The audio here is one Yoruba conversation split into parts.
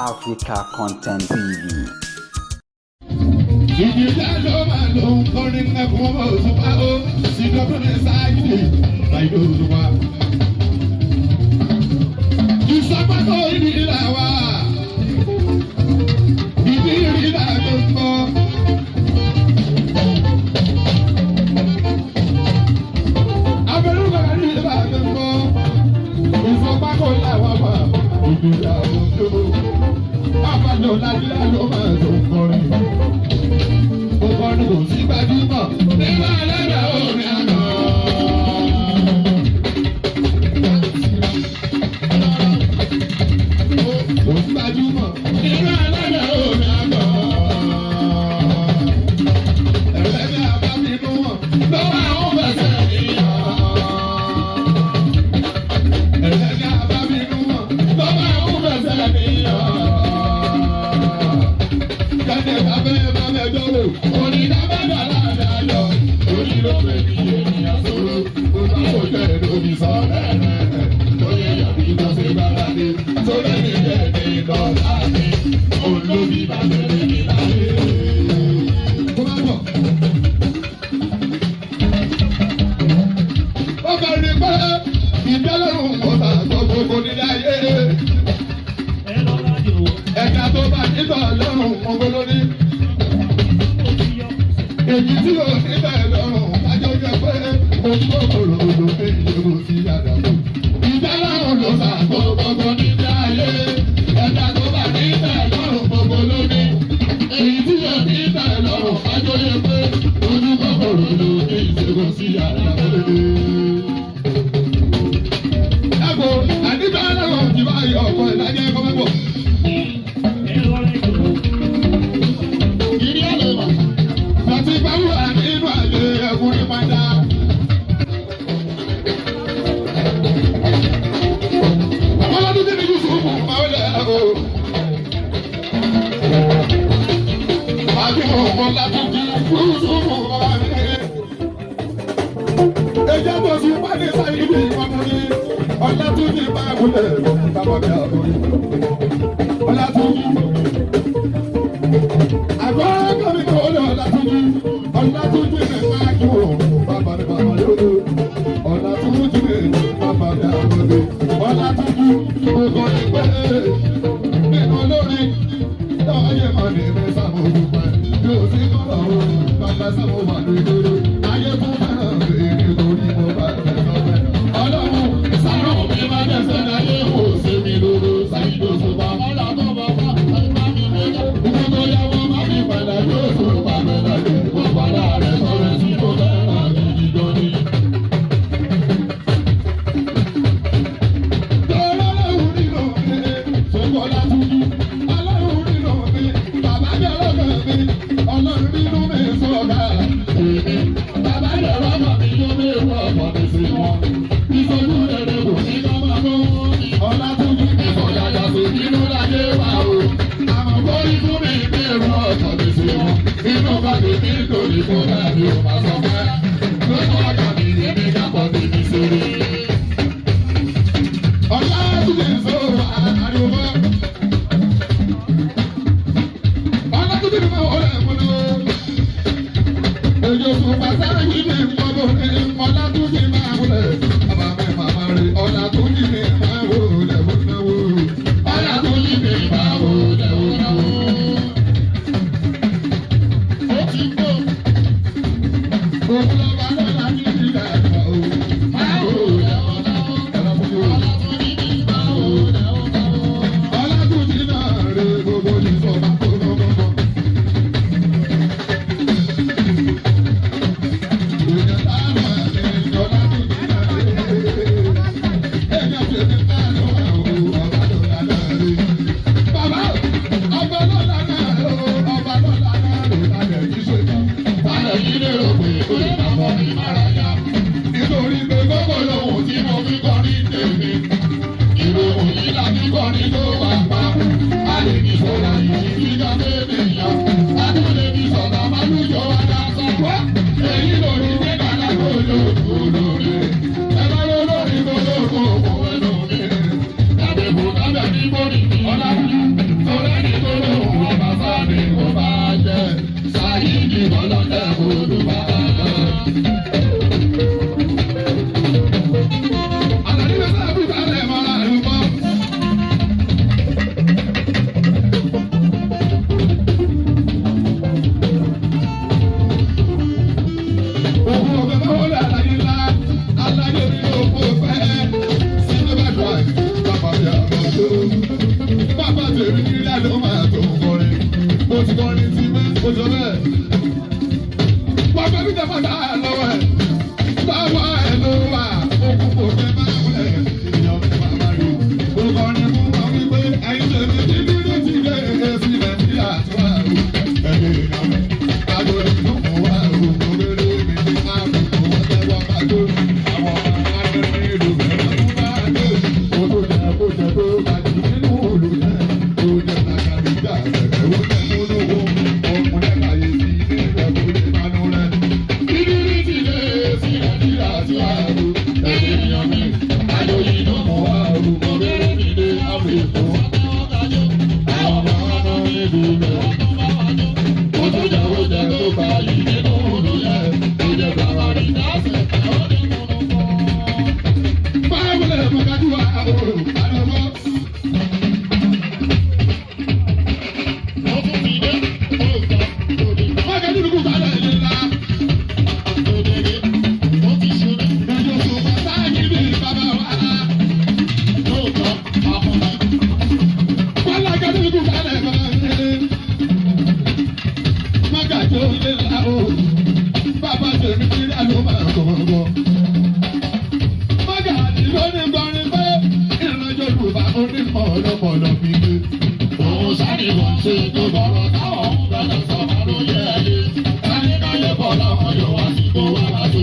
Africa Content TV. Ìjìjà ló máa ló ń kọrin ẹkún ọmọ òṣùpá ó sì dọ́kùnrin sáyidì láìdó òṣùpá. Ìsọpákó ìdí ìlà wa, ìdí ìrìnà tó ń bọ̀. Abẹ́rú bàbá ní ìlà tó ń bọ̀. Ìsọpákó làwọn wà, ìdí ìlà tó ń bọ̀. Àbájọ lájílá ló máa tó ń kọrin ọkọrin kò sí gbajúmọ̀ nígbà lẹ́dà orin àná. Kò sí gbajúmọ̀ nígbà lẹ́dà orin àná. Ẹ̀rẹ́ bí a bá fi nú wọn lọ́wọ́ àwọn fẹsẹ̀ níyà. Ẹ̀rẹ́ bí a bá fi nú wọn lọ́wọ́ àwọn fẹsẹ̀ níyà. Jáde bàbá ẹ̀ bá mẹ́jọ rò, onídàbàdà ládàáyọ̀, onílọ́pẹ̀ ní ènìyàn sọ̀rọ̀, bàbá kò jẹ́ lórí sọ̀rọ̀ ẹ̀ lóye yàbí tó ṣe bára dé, sórí mi jẹ́ ní lọ́la mi, òun ló bí bàbá mi láyé. Kó má bọ̀. Ó kàn ní pé ìdálọ́rùn kò sàgbọ́ gbogbo nílé ayé. Ẹ̀ka tó bá nígbà lọ́rùn ọgbọ́n lórí. Èyí tí ò níbẹ̀ lọ́rùn kájọ jẹ pé ojú kòkòrò ló fi ìṣòro sí àdàbò. Ìdálọ́rùn ló sàgbọ́ gbogbo nílé ayé. Ẹ̀ka tó bá níbẹ̀ lọ́rùn gbogbo lórí. Èyí tí ò níbẹ̀ lọ́rùn kájọ jẹ pé ojú kòkòrò ló fi ìṣòro sí àdàbò. Ẹ̀kọ́ àdìbẹ́ lọ́rùn ti bá yọ ọ̀pọ̀ ìlàjẹ́ ẹ̀kọ́ mẹ́pọ̀. Ìrí ọ̀lẹ̀ wà. Láti bá wà nínú àlè ẹ̀kúnrin padà. Ọlọ́dún tí ní Yusufu máa ń lẹ̀ o. Àbí ọmọ Látúndí Yusufu bàbá mi. Ẹjẹ́ tó sùn bá ní sáyidì ọkùnrin. Ọlátúndí máa wọlé bàbá mi àbúrò. Ọlátúndí àgbọ̀kọ̀mí kò lè ọ̀làtúnjì ọ̀làtúnjì mi máa kí wò bàbá mi bàbá yòókù ọ̀làtúnjì mi bàbá mi àgbọ̀dé ọ̀làtúnjì gbogbo ní pé nínú lórí lọ́yẹ̀ mọ̀ ní mi sábò dúpẹ́ yóò sí kọ́lọ̀ o bàbá sábò wà lórí ayé tó fẹ́ràn mi nítorí mo bá fẹ́ sọ́fẹ́ ọlọ́run sáró mi máa dẹ́sẹ̀ láyé kò sí mi lóru sáyidó sọ́ba ọlọ́run bàbá bá mi lẹ́yìn gbogbo yàwó má fi padà yóò sọ̀rọ̀ bàbá láyé kó padà rẹ̀ sọ̀rọ̀ sí kó fẹ́ràn gidi gan ni. Inú bá mi nítorí kó bá mi ò máa sọ fẹ́. Lọ́jọ́ ọ̀gá mi èmi kápọ̀ tèmi sórí. Ọlátúnjì sọ̀rọ̀ àríwá. Ọlátúnjì ni mo wọlé múlò. Èyí oṣù pàṣẹ yìí ni mo ní Ọlátúnjì máa wọlé. Bàbá mi màmá rè Ọlátúnjì mi máa wọlé wọnáwó. Ọlátúnjì mi máa wọlé wọnáwó. Ó ti gbó. ni mo bá jẹ́ sáyidi ọlọ́tẹ̀ olùbàdàn. Àlàní mi sábà bí balẹ̀ mọ́ra àrùbọ̀. Òkú ọ̀bẹ bá wọlé àlàyé ńlá, àlàyé mi ló kó fẹ́. Sínú bá dùn àyè, bàbá mi àbọ̀ tó. Bàbá tèmi ní ilé àlọ́ máa tó ń kọrin. Mo ti kọrin ti bẹ́, mo sọ bẹ́ẹ̀. Bàbá mi dàgbà dá lọ́wọ́ ẹ̀. Báwa ẹ̀ ló wà, òkú kò fẹ́ máa wọlé. Ìyọ̀ bàbá rí. Mo kọrin fún wọn wípé ẹ̀yin tèmi ti bí ní ti lé sí Nàìjíríà tó wà o. Ẹ̀yin ìyá mi, àgọ́dì tó kọ̀ wá o. Mo bèrè mi ní àbùkù wọ́n tẹ́wọ́ bá tó. Àwọn ọmọ akẹ́kọ̀ọ́ ìlú rẹ̀ wọ́n tún bá dé. Ó tó jẹ kó jẹ tó bá jù nínú òòlù yẹn. Ó jẹ làkàrí gbà bẹ̀rẹ̀ ó jẹ múlùú. Ọkùnrin láyé sí ilé rẹ̀ kó lè manú rẹ̀. Ìrírí ti lé sí Nàìjíríà tí wà o. Ẹ̀yin èèyàn mi, àjò yìí ló mọ̀ wá o. Mo bèrè mi dé Áfíríkà. Àwọn ọmọ ọmọ nílùú rẹ̀. Ó tún jẹ́ oúnjẹ tó bá yìí nínú òòlù yẹn. Ó jẹ bàbá rí dáṣẹ̀. Báwo lè mọ̀ kájú wa o? Àdàbọ̀. Mákàtí lukú kálẹ̀ yìí ńlá. Ìjọ sùnmọ́ sáyé bí bàbá wa. Bọ́lá kẹ́tí lukú kálẹ̀ bàbá mi. Mákàtí ó lé ńlá o. Bàbá tèmi ti rí àlọ́ máa gbọ̀ngbọ̀. Mákàtí ló ní gbọ́rin pé ìrìnàjò Yorùbá onímọ̀ ọlọ́pọ̀lọ́ fi gbé. Òun sáré wọ́n ṣe tó bọ̀rọ̀ táwọn ń gbọ́dọ̀ sọ máa ló yẹ ẹ́ lé. Káyékáyé bọ̀ làwọn yóò wá sí kó wá wá tó.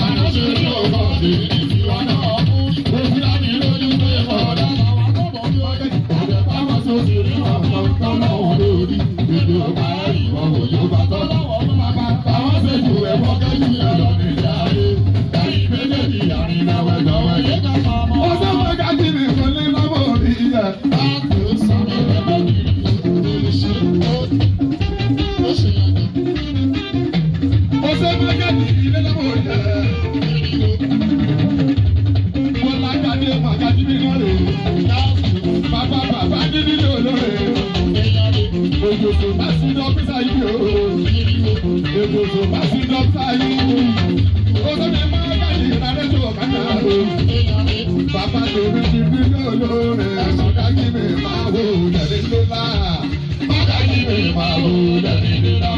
Àdáṣe ní òkò òdìrí ní tiwa náà kú. Òfin láti lójú pé ọ̀dà làwọn gbọ́dọ̀ bí wọ́n dé. Ọ̀dẹ̀ báwọn tó ti rí wọn kan tán lọ́wọ́ lórí. Èdè ọ̀gá ìwọ̀n òjò bá tọ́ lọ́wọ́ bàbá. Àwọn ṣe ju ẹ̀fọ́ kẹ́jú yẹn lọ nílé ayé. Ẹ̀yin méjèèjì àrìnàwẹ̀ lọ́wọ́ yé ká máa mọ́. Ó sọ fún kájí mi kò ní lọ́wọ́ orí yẹn. Ó sọ fún kájí ilé lọ́wọ́ orí yẹn. Wọ́n lágbàdé màgájí mi náà rè é. Bàbá bàbá dídí ní olóore. Òjòjò bá sí dọ́kítà yìí o. Òjòjò bá sí dọ́kítà yìí. Ó sọ mi máa kájí ìrarẹ́jọ kàkà o. Bàbá tèmi ti bí ní olóore. Màgájí mi máa wò lẹ́ni lílá. Màgájí mi máa wò lẹ́ni lílá.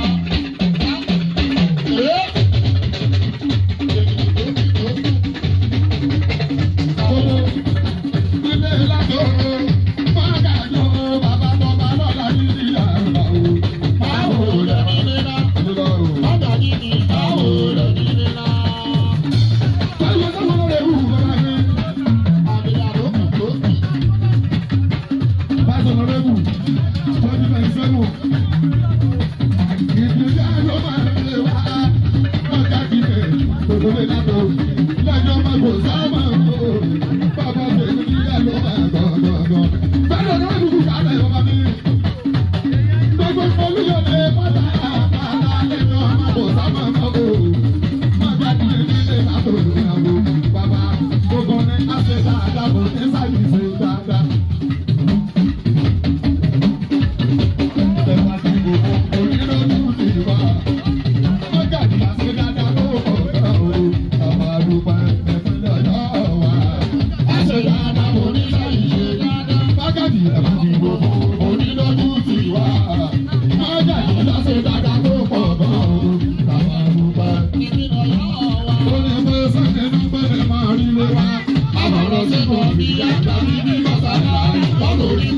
Ilé látò mágàjò bàbá bọ́bá lọ́la nílí àgbà o. Máa wò lẹ́ni lílá. Báwo sọ́kọ́ lóore wù bàbá mi? Báwo lóore wù? 2027. Ìdílé ló máa ń lé wá. Mọ́gàjì mi gbogbo mi látò. Lọ́jọ́ máa kò sábà o. Bàbá tèmi nílé ló máa gbọ̀ngbọ̀ngbọ̀. Báwo lóore wù kálẹ̀ bàbá mi? Gbogbo olúyọ̀lé pátá pátá lẹ́nu ọmọ kò sábà mọ́ o. Mọ́gàjì mi nílé látò lóyàwó. Bàbá gbogbo ní àṣẹ dáadáa kò ní sáyé ṣe dáadáa. Ẹ̀ka ti gbogbo onírọ́lù ti wá. Mọ́gàjì àṣẹ dáadáa ló pọ̀ gan o. Bàbá dúpẹ́ ẹ̀fínlẹ̀ ọ̀yọ́ wa. Àṣẹ dáadáa kò ní sáyé ṣe dáadáa. Mọ́gàjì ẹ̀ka ti gbogbo onírọ́lù ti wá. Mọ́gàjì àṣẹ dáadáa ló pọ̀ gan o. Bàbá dúpẹ́. Ó ní pé sẹ́ni dúpẹ́ ní máa rí lé wa. Àmọ̀ràn sí kò bí àgbà bíbí bàtà lórí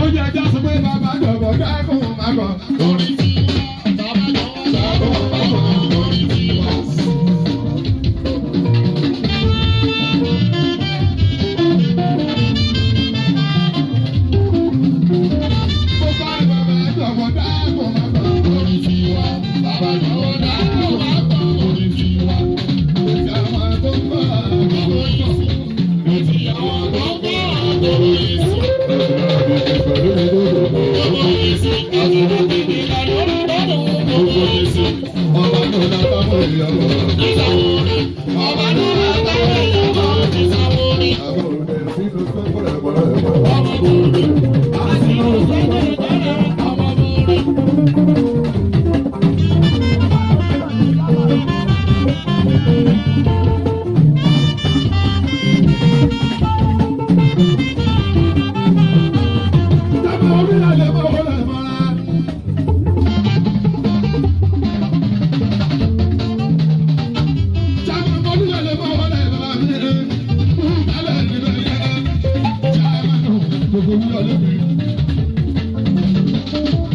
Ó yẹ ẹja sọ pé bàbá jọ̀bọ̀ dákun má kọ̀. Orí ti wá, bàbá jọ̀wọ́ dákun má kọ̀. Orí ti wá. Àwọn tó ń bọ̀ àtọ̀rọ̀ yìí sí. Gbogbo yìí sí. Àtúntò bíbí ìlànà olùdókòwò gbogbo yìí sí. Ọba náà látàwọn èèyàn mọ̀. Ìsàwórí. Ọba náà látàwọn èèyàn mọ̀. Ìsàwórí. Àwọn òde sínú sọ́kùnrin ẹ̀mọ́rẹ́ ẹ̀mọ́rẹ́. Ọmọ bòrè. Àṣìlò sọ́kùnrin tẹ́lẹ̀. Ọmọ bòrè. Sábà orí alẹ́ mọ́ wọlé mọ́ra. Sábà orí alẹ́ mọ́ wọlé mọ́ra. Kálẹ̀ nínú ẹ̀yẹ. Sábà gbogbo orí alẹ́ mi.